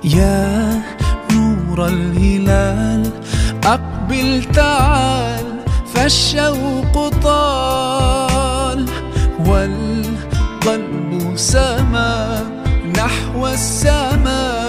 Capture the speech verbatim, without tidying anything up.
يا نور الهلال، أقبل تعال، فالشوق طال، والقلب سما نحو السماء.